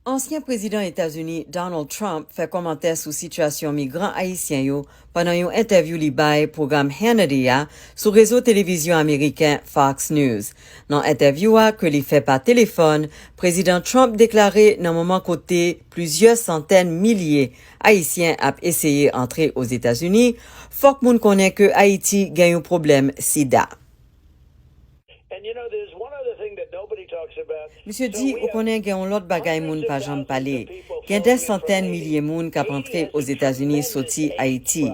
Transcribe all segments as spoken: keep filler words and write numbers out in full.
Ansyen prezidan Etazini Donald Trump fè kòmantè sou sitiyasyon migran ayisyen yo pandan yon entèvyou li bay pwogram Hannity a sou rezo televizyon ameriken Fox News. Nan entèvyou a ke li fè pa telefòn, Prezidan Trump deklare nan moman kote plizyè santèn milye Ayisyen ap eseye antre Ozetazini, fòk moun konnen ke Ayiti gen yon pwoblèm sida. Misye di, ou konnen gen yon lòt bagay moun pa janm pale. Gen dè santèn milye moun k ap antre Ozetazini soti Ayiti.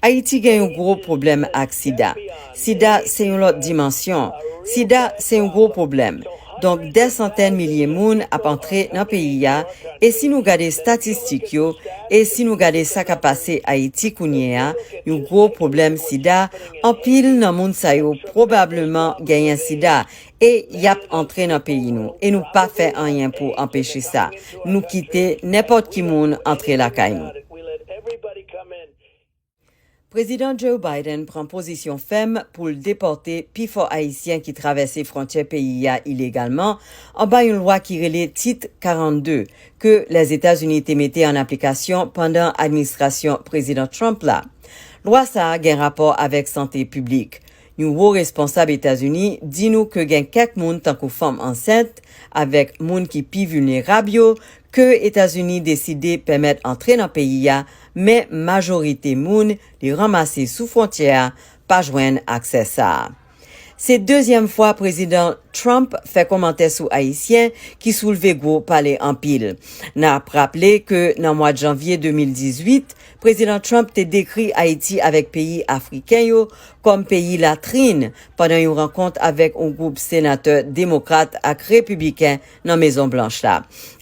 Ayiti gen yon gwo pwoblèm ak sida. Sida se yon lòt dimansyon. Sida se yon gwo pwoblèm. Donk, dè santèn milye moun ap antre nan peyi a, e si nou gade estatistik yo, e si nou gade sa k ap pase Ayiti kounye a, yon gwo pwoblèm sida, anpil nan moun sa yo pwobableman genyen sida, e y ap antre nan peyi nou, e nou pa fè anyen pou anpeche sa. Nou kite nenpòt ki moun antre lakay nou. Prezidan Joe Biden pran pozisyon fèm pou l depòte pifò Ayisyen ki travèse fwontyè peyi a ilegalman anba yon lwa ki rele Tit karannde, ke Lèzetazini te mete an aplikasyon pandan administrasyon Prezidan Trump la. Lwa sa a gen rapò avèk sante piblik. Yon wo responsab Etazini di nou ke gen kèk moun, tankou fanm ansent, avèk moun ki pi vilnerab yo, ke Etazini deside pèmèt antre nan peyi a, men majorite moun li ranmase sou fwontyè a pa jwenn aksè sa a. Se dezyèm fwa Prezidan Trump fè kòmantè sou Ayisyen ki soulve gwo pale anpil. N ap raple ke nan mwa janvye de mil dizuit, Prezidan Trump te dekri Ayiti avèk peyi afriken yo kòm peyi latrin pandan yon rankont avèk yon gwoup senatè demokrat ak repibliken nan Mezon Blanch la.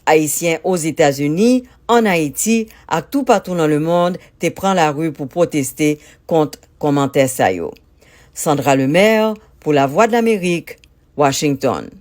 Ayisyen Ozetazini, ann Ayiti ak toupatou nan lemonn te pran lari pou pwoteste kont kòmantè sa yo. Sandra Lemaire pou Lavwadlamerik, Washington.